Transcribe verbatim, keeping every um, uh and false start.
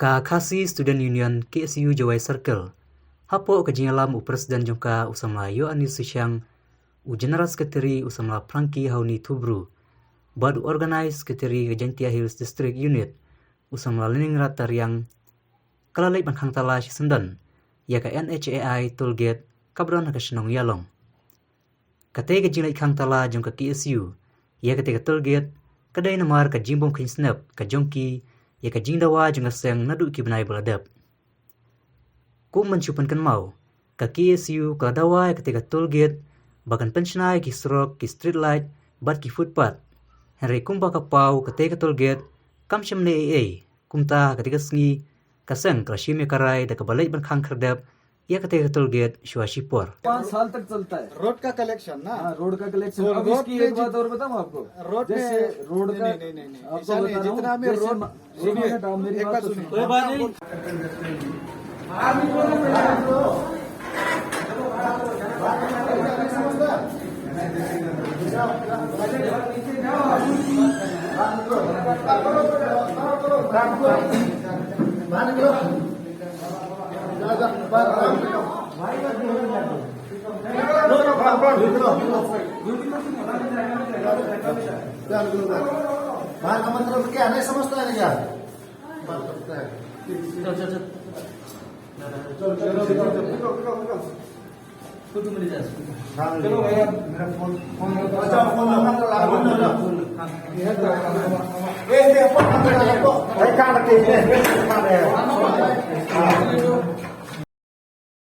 Ka Khasi Student Union K S U Jowai Circle, hapoh ka jingïalam u President jong ka u samla Ïoannis Susiang, u General Secretary u samla Frankie Hawni Thubru, bad u Organized Secretary ka Jaintia Hills District Unit u samla Leningrad Tariang, ka la leit ban khang tala shi syndon ïa ka N H A I toll gate kaba don ha ka shnong Ïalong. Katei ka jingleit khang tala jong ka K S U ïa katei ka toll gate ka dei namar ka jingbym kheiñ snep ka jong ki ïa ka jingdawa jong ka seng naduh ki bnai ba la dep. Kum ban shu pynkynmaw, ka K S U ka la dawa ïa katei ka toll gate ba kan pynshna ïa ki surok, ki street light bad ki footpath. Hynrei kumba ka paw, katei ka toll gate kam shym leh ei ei. Kumta ha katei ka sngi ka seng ka la shim ïa ka rai da kaba leit ban khang khyrdep ïa katei ka toll gate shuwa shipor. पाँच साल तक चलता है। रोड का कलेक्शन ना। हाँ, रोड का कलेक्शन। तो अब रोड इसकी में एक जि- बात और बताऊं आपको? रोड जैसे में रोड का नहीं, नहीं, नहीं, नहीं, आपको ऐसा नहीं, बता रहा हूँ, जितना में जैसे रोड, म- एक सुनिए, मिनट, आप मेरी एक बात बात तो सुनिए। सुनिए। कोई बात नहीं। बाहर का मतलब क्या नहीं समझता है क्या? चलो, चलो, चलो, चलो, चलो, चलो। हाँ, चलो भैया, मेरा फोन, फोन, अच्छा, फोन नंबर तो लगा दो ना। ये है तो, ये, ये फोन नंबर लगा दो। भाई, कहाँ रखे हैं? हाँ।